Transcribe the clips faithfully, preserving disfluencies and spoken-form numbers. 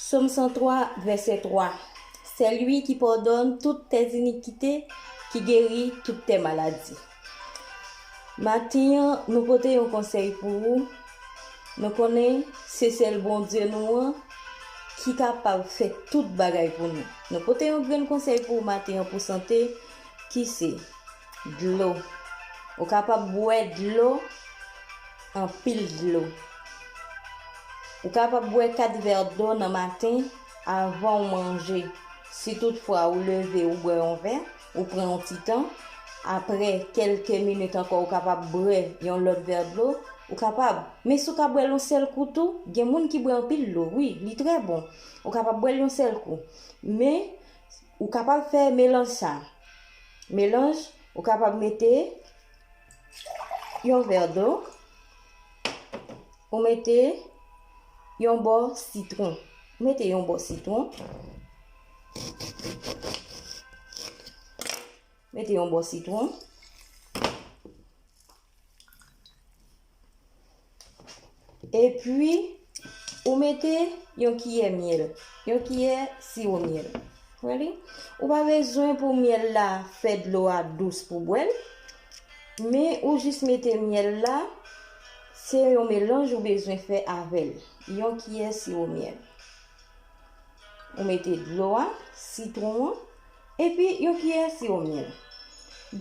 Sòm san twa, vèsè twa. C'est lui qui pardonne toutes tes iniquités, qui guérit toutes tes maladies. Maten an, nou pote yon konsèy pou ou. Nou konnen se sèl Bondye nou an ki kapab fè tout bagay pou nou. Nou pote yon grenn konsèy pou ou maten an pou sante, ki se dlo. Ou kapab bwè dlo, anpil dlo. Ou kapab bwè kat vè dlo nan maten avan w manje. Si toutfwa ou leve, ou bwè yon vè, ou pran yon ti tan, apre kèlke minit ankò, ou kapab bwè yon lòt vè dlo, ou kapab. Men si w ka bwè l yon sèl kou tou, gen moun ki bwè anpil dlo, wi, li trè bon. Ou kapab bwè l yon sèl kou. Men, ou kapab fè melanj sa. Melanj, ou kapab mete yon vè dlo, ou mete yon bò sitwon. Mete yon bò sitwon. Mete yon bò sitwon. Epi, ou mete yon kiyè myèl, yon kiyè siwo myèl. Ready? Ou pa bezwen pou myèl la fè dlo a dous pou bwè l, men ou jis mete myèl la, se yon melanj ou bezwen fè avè l. Yon kiyè siwo myèl. Ou mete dlo a, sitwon an, epi yon kiyè siwo myèl.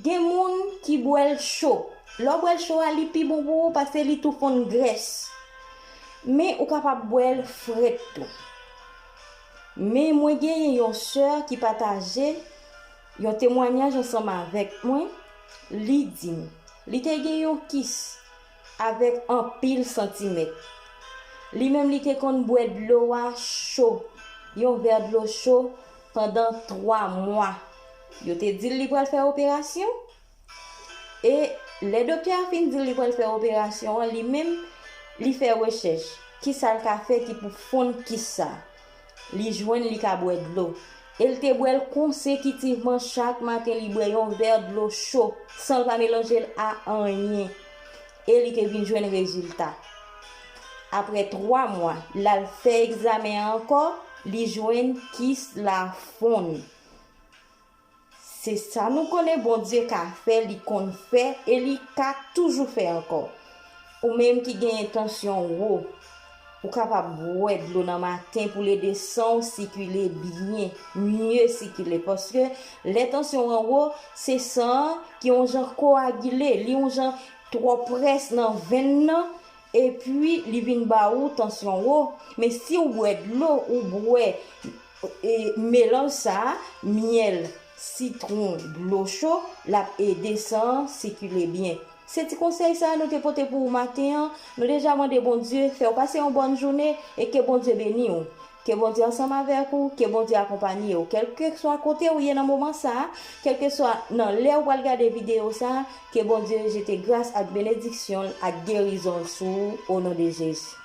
Gen moun ki bwè l cho. Lè w bwè l cho a, li pi bon pou ou paske li tou fonn grès. Men ou kapab bwè l frèt tou. Men mwen genyen yon sè ki pataje yon temwayaj ansanm avèk mwen. Li di m, li te gen yon kis avèk anpil santimèt. Li menm, li te konn bwè dlo a cho, yon vè dlo cho, pandan twa mwa. Yo te di l li pral fè operasyon. E lè doktè a fin di l li pral fè operasyon an, li menm, li fè rechèch. Kisa l ka fè ki pou fonn kis sa? Li jwenn li ka bwè dlo. E l te bwè l konsekitivman chak maten, li bwè yon vè dlo cho, san l pa melanje l a anyen. E li te vin jwenn rezilta. Apre twa mwa, l al fè egzamen an ankò, li jwenn kis la fonn. Se sa nou konnen Bondye ka fè, li konn fè, e li ka toujou fè ankò. Ou menm ki genyen tansyon wo, ou kapab bwè dlo nan maten pou l ede san w sikile byen, mye sikile. Paske lè tansyon w an wo, se san an ki yon jan koagile, li yon jan twò près nan venn nan, epi li vin ba ou tansyon wo. Men si w bwè dlo, ou bwè, e, melanj sa a, myèl, sitwon, dlo cho, l ap ede san an sikile byen. Se ti konsèy sa a nou te pote pou ou maten an. Nou deja mande Bondye fè w pase yon bòn jounen e ke Bondye beni w. Ke Bondye ansanm avèk ou, ke Bondye akonpanye w. Kèlkeswa kote ou ye nan moman sa a, kèlkeswa nan lè ou pral gade videyo sa a, ke Bondye jete gras ak benediksyon l ak gerizon l sou ou, o non de Jezi.